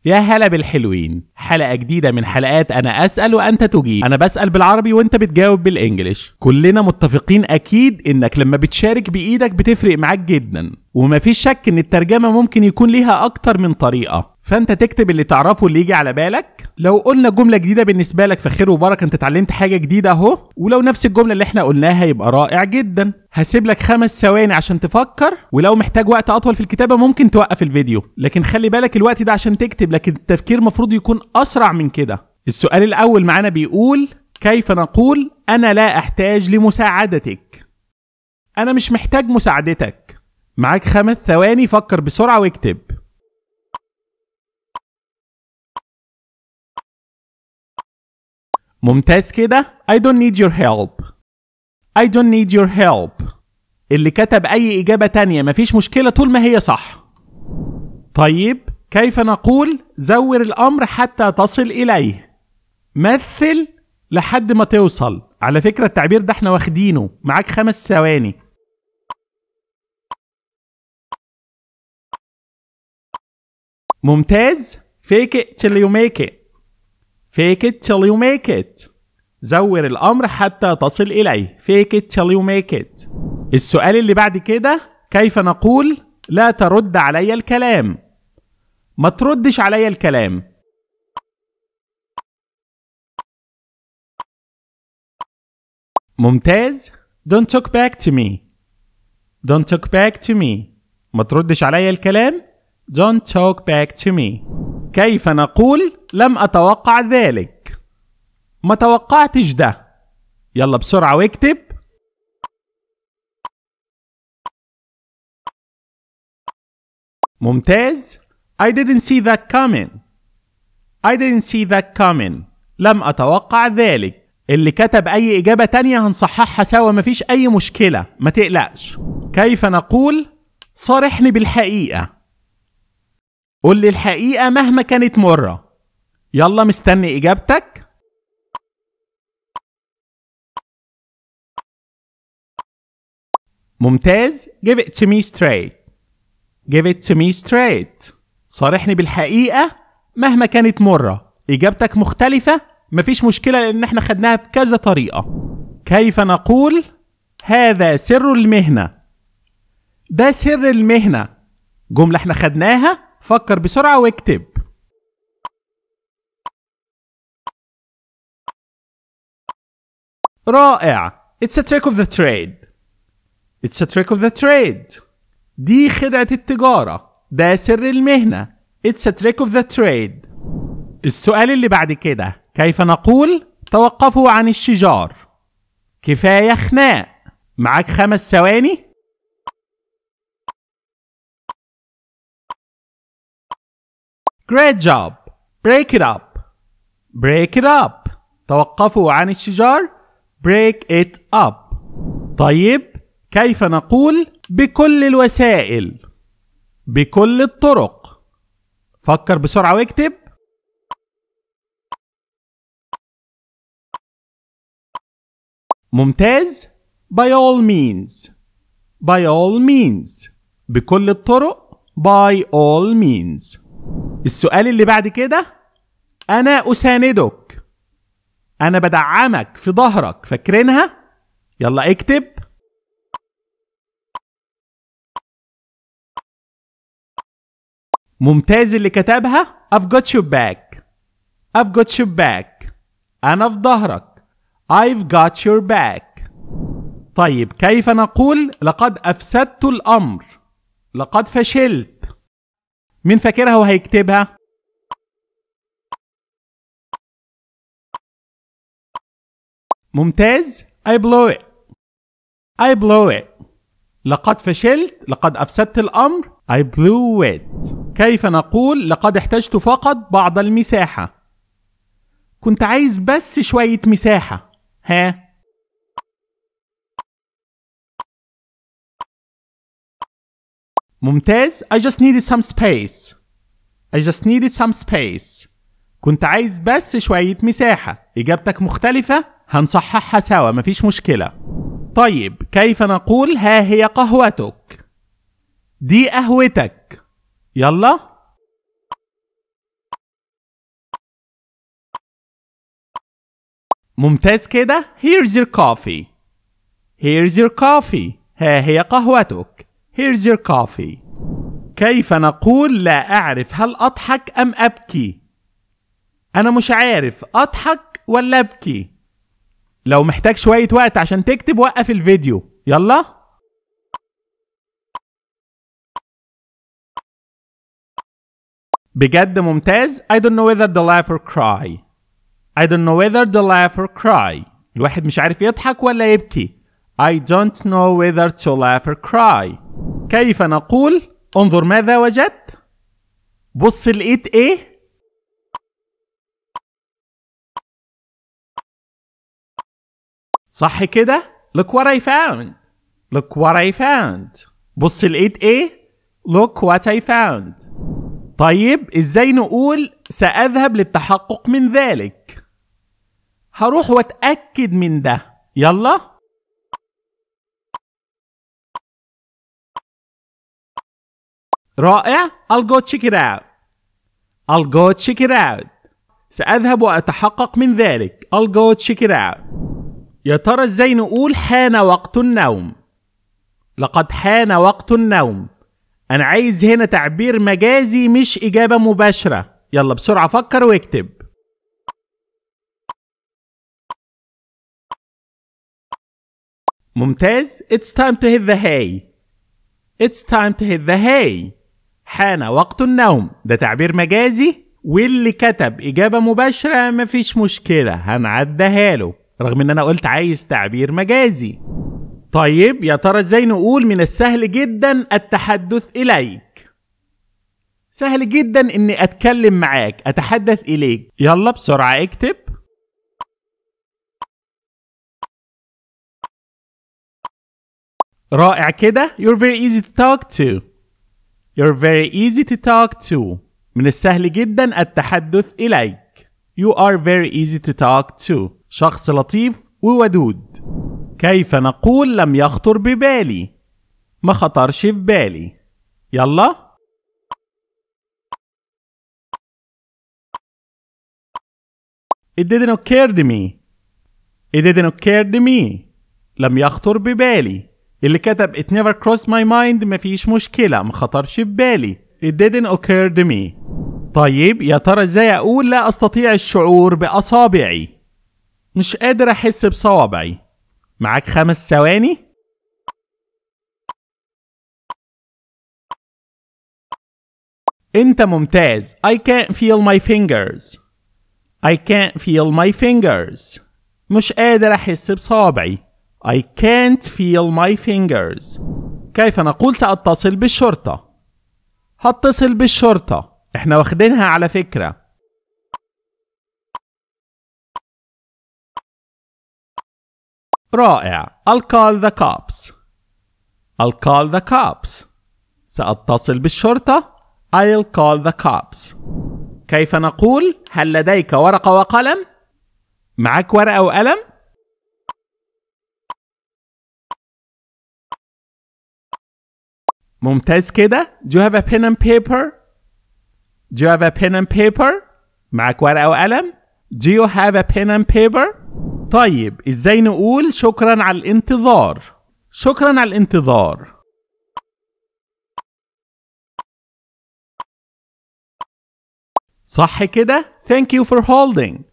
يا هلا بالحلوين، حلقة جديدة من حلقات أنا أسأل وأنت تجيب. أنا بسأل بالعربي وأنت بتجاوب بالإنجليش. كلنا متفقين أكيد إنك لما بتشارك بإيدك بتفرق معاك جدا، ومفيش شك إن الترجمة ممكن يكون ليها أكتر من طريقة، فأنت تكتب اللي تعرفه اللي يجي على بالك. لو قلنا جملة جديدة بالنسبة لك فخير وبركة، أنت اتعلمت حاجة جديدة أهو، ولو نفس الجملة اللي احنا قلناها يبقى رائع جدا. هسيب لك 5 ثواني عشان تفكر، ولو محتاج وقت أطول في الكتابة ممكن توقف الفيديو، لكن خلي بالك الوقت ده عشان تكتب، لكن التفكير مفروض يكون أسرع من كده. السؤال الأول معانا بيقول: كيف نقول أنا لا أحتاج لمساعدتك؟ أنا مش محتاج مساعدتك. معاك 5 ثواني، فكر بسرعة واكتب. ممتاز كده. I don't need your help. I don't need your help. اللي كتب أي إجابة تانية مفيش مشكلة طول ما هي صح. طيب، كيف نقول زور الأمر حتى تصل إليه؟ مثل لحد ما توصل. على فكرة التعبير ده احنا واخدينه. معاك 5 ثواني. ممتاز. Fake it till you make it. Fake it till you make it. زور الأمر حتى تصل إليه. Fake it till you make it. السؤال اللي بعد كده: كيف نقول لا ترد علي الكلام؟ ما تردش علي الكلام. ممتاز. Don't talk back to me. Don't talk back to me. ما تردش علي الكلام. Don't talk back to me. كيف نقول لم أتوقع ذلك؟ ما توقعتش ده. يلا بسرعة واكتب. ممتاز. I didn't see that coming. I didn't see that coming. لم أتوقع ذلك. اللي كتب أي إجابة تانية هنصححها سوا، مفيش أي مشكلة، ما تقلقش. كيف نقول صارحني بالحقيقة؟ قول لي الحقيقة مهما كانت مرة. يلا مستني إجابتك. ممتاز. Give it to me straight. Give it to me straight. صارحني بالحقيقة مهما كانت مرة. إجابتك مختلفة مفيش مشكلة لأن احنا خدناها بكذا طريقة. كيف نقول هذا سر المهنة؟ ده سر المهنة. جملة احنا خدناها، فكر بسرعة واكتب. رائع. It's a trick of the trade. It's a trick of the trade. دي خدعة التجارة. ده سر المهنة. It's a trick of the trade. السؤال اللي بعد كده: كيف نقول توقفوا عن الشجار؟ كفاية خناق. معاك 5 ثواني. Great job. Break it up. Break it up. توقفوا عن الشجار. Break it up. طيب، كيف نقول بكل الوسائل؟ بكل الطرق. فكر بسرعة واكتب. ممتاز. By all means. By all means. بكل الطرق. By all means. السؤال اللي بعد كده: أنا أساندك. أنا بدعمك في ظهرك. فاكرينها؟ يلا اكتب. ممتاز اللي كتبها. I've got your back. I've got your back. أنا في ظهرك. I've got your back. طيب، كيف نقول لقد أفسدت الأمر؟ لقد فشلت. مين فاكرها وهيكتبها؟ ممتاز. I blew it. I blew it. لقد فشلت، لقد أفسدت الأمر. I blew it. كيف نقول لقد احتجت فقط بعض المساحة؟ كنت عايز بس شوية مساحة. ها؟ ممتاز. I just needed some space. I just needed some space. كنت عايز بس شوية مساحة. إجابتك مختلفة، هنصححها سوا، مفيش مشكلة. طيب، كيف نقول ها هي قهوتك؟ دي قهوتك. يلا. ممتاز كده. Here's your coffee. Here's your coffee. ها هي قهوتك. Here's your coffee. كيف نقول لا أعرف هل أضحك أم أبكي؟ أنا مش عارف أضحك ولا أبكي. لو محتاج شوية وقت عشان تكتب وقف الفيديو. يلا. بجد ممتاز. I don't know whether to laugh or cry. I don't know whether to laugh or cry. الواحد مش عارف يضحك ولا يبكي. I don't know whether to laugh or cry. كيف نقول انظر ماذا وجدت؟ بص لقيت ايه؟ صح كده؟ Look what I found. Look what I found. بص لقيت ايه؟ Look what I found. طيب ازاي نقول سأذهب للتحقق من ذلك؟ هروح واتأكد من ده. يلا. رائع. I'll go check it out. I'll go check it out. سأذهب وأتحقق من ذلك. I'll go check it out. يا ترى ازاي نقول حان وقت النوم؟ لقد حان وقت النوم. أنا عايز هنا تعبير مجازي مش إجابة مباشرة. يلا بسرعة فكر واكتب. ممتاز. It's time to hit the hay. It's time to hit the hay. حان وقت النوم. ده تعبير مجازي، واللي كتب إجابة مباشرة مفيش مشكلة هنعديها له، رغم إن أنا قلت عايز تعبير مجازي. طيب يا ترى ازاي نقول من السهل جدا التحدث إليك؟ سهل جدا إني أتكلم معاك، أتحدث إليك. يلا بسرعة اكتب. رائع كده. You're very easy to talk to. You're very easy to talk to. من السهل جدا التحدث إليك. You are very easy to talk to. شخص لطيف وودود. كيف نقول لم يخطر ببالي؟ ما خطرش في بالي. يلا. It didn't occur to me. It didn't occur to me. لم يخطر ببالي. اللي كتب it never crossed my mind مفيش مشكلة، ما خطرش في بالي. It didn't occur to me. طيب يا ترى ازاي اقول لا استطيع الشعور باصابعي؟ مش قادر احس بصوابعي. معاك 5 ثواني. انت ممتاز. I can't feel my fingers. I can't feel my fingers. مش قادر احس بصوابعي. I can't feel my fingers. كيف نقول سأتصل بالشرطة؟ هتصل بالشرطة. احنا واخدينها على فكرة. رائع. I'll call the cops. I'll call the cops. سأتصل بالشرطة. I'll call the cops. كيف نقول هل لديك ورقة وقلم؟ معك ورقة وقلم؟ ممتاز كده. Do you have a pen and paper? Do you have a pen and paper? معك ورقة وقلم؟ Do you have a pen and paper? طيب ازاي نقول شكرا على الانتظار؟ شكرا على الانتظار. صح كده؟ Thank you for holding.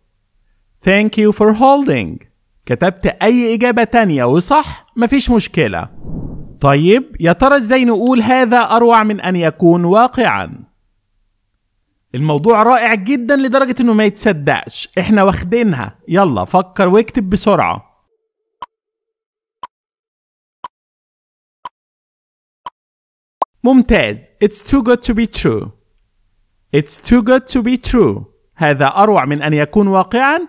Thank you for holding. كتبت أي إجابة تانية وصح مفيش مشكلة. طيب يا ترى ازاي نقول هذا أروع من أن يكون واقعا؟ الموضوع رائع جدا لدرجة انه ما يتصدقش، احنا واخدينها. يلا فكر واكتب بسرعة. ممتاز. It's too good to be true. It's too good to be true. هذا أروع من أن يكون واقعا.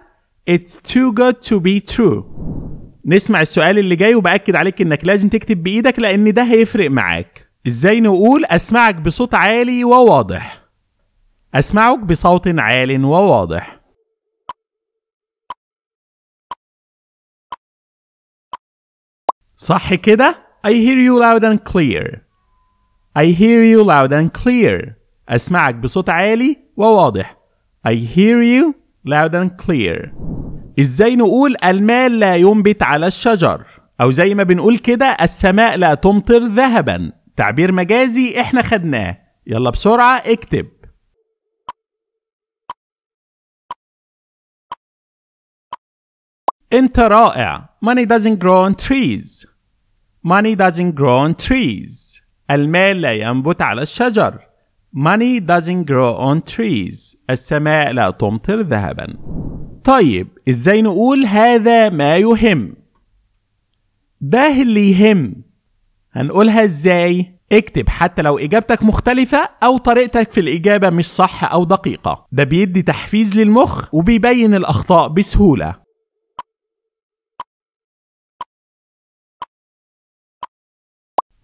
It's too good to be true. نسمع السؤال اللي جاي، وبأكد عليك انك لازم تكتب بإيدك لأن ده هيفرق معاك. ازاي نقول أسمعك بصوت عالي وواضح؟ أسمعك بصوت عال وواضح. صح كده؟ I hear you loud and clear. I hear you loud and clear. أسمعك بصوت عالي وواضح. I hear you loud and clear. ازاي نقول المال لا ينبت على الشجر؟ او زي ما بنقول كده السماء لا تمطر ذهبا. تعبير مجازي احنا خدناه. يلا بسرعة اكتب. انت رائع. Money doesn't grow on trees. Money doesn't grow on trees. المال لا ينبت على الشجر. Money doesn't grow on trees. السماء لا تمطر ذهبا. طيب ازاي نقول هذا ما يهم؟ ده اللي يهم. هنقولها ازاي؟ اكتب حتى لو اجابتك مختلفة او طريقتك في الاجابة مش صح او دقيقة. ده بيدي تحفيز للمخ وبيبين الاخطاء بسهولة.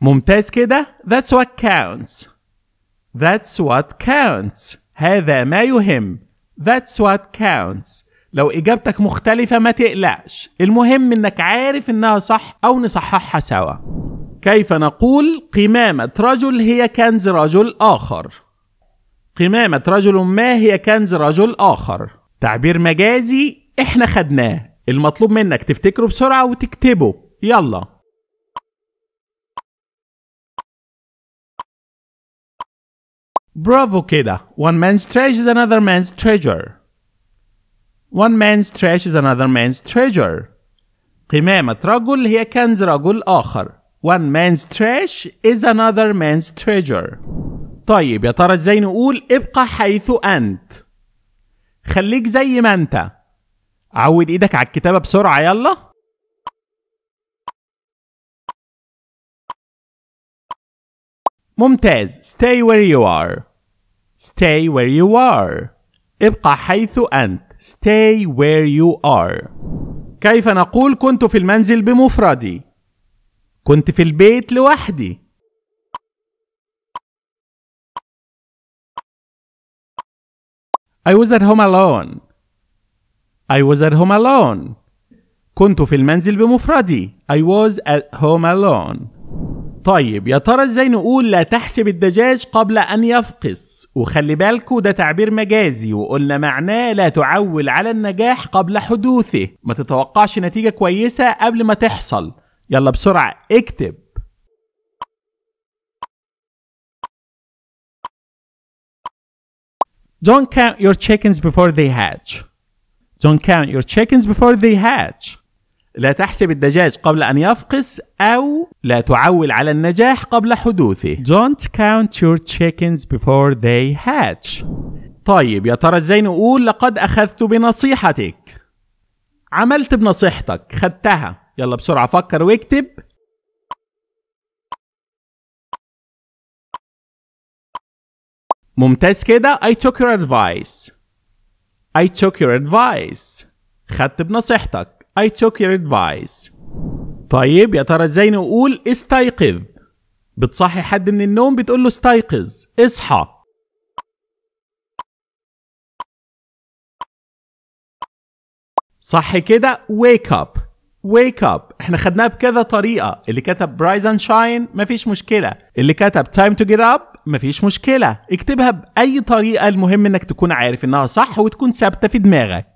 ممتاز كده. That's what counts. That's what counts. هذا ما يهم. That's what counts. لو إجابتك مختلفة ما تقلقش، المهم إنك عارف إنها صح أو نصححها سوا. كيف نقول قمامة رجل هي كنز رجل آخر؟ قمامة رجل ما هي كنز رجل آخر. تعبير مجازي إحنا خدناه، المطلوب منك تفتكره بسرعة وتكتبه. يلا. برافو كده. One man's trash is another man's treasure. One man's trash is another man's treasure. قمامة رجل هي كنز رجل آخر. One man's trash is another man's treasure. طيب يا ترى ازاي نقول ابقى حيث أنت؟ خليك زي ما أنت. عود إيدك على الكتابة بسرعة يلا. ممتاز. Stay where you are. Stay where you are. ابقى حيث أنت. Stay where you are. كيف نقول كنت في المنزل بمفردي؟ كنت في البيت لوحدي. I was at home alone. I was at home alone. كنت في المنزل بمفردي. I was at home alone. طيب يا ترى ازاي نقول لا تحسب الدجاج قبل أن يفقس؟ وخلي بالكوا ده تعبير مجازي وقلنا معناه لا تعول على النجاح قبل حدوثه، ما تتوقعش نتيجة كويسة قبل ما تحصل. يلا بسرعة اكتب. Don't count your chickens before they hatch. Don't count your chickens before they hatch. لا تحسب الدجاج قبل أن يفقس أو لا تعول على النجاح قبل حدوثه. Don't count your chickens before they hatch. طيب يا ترى ازاي نقول لقد أخذت بنصيحتك؟ عملت بنصيحتك، خدتها. يلا بسرعة فكر واكتب. ممتاز كده. I took your advice. I took your advice. خدت بنصيحتك. I took your advice. طيب يا ترى ازاي نقول استيقظ؟ بتصحي حد من النوم بتقول له استيقظ، اصحى. صح كده. wake up. wake up. احنا خدناها بكذا طريقة. اللي كتب rise and shine مفيش مشكلة، اللي كتب time to get up مفيش مشكلة. اكتبها بأي طريقة، المهم انك تكون عارف انها صح وتكون ثابتة في دماغك.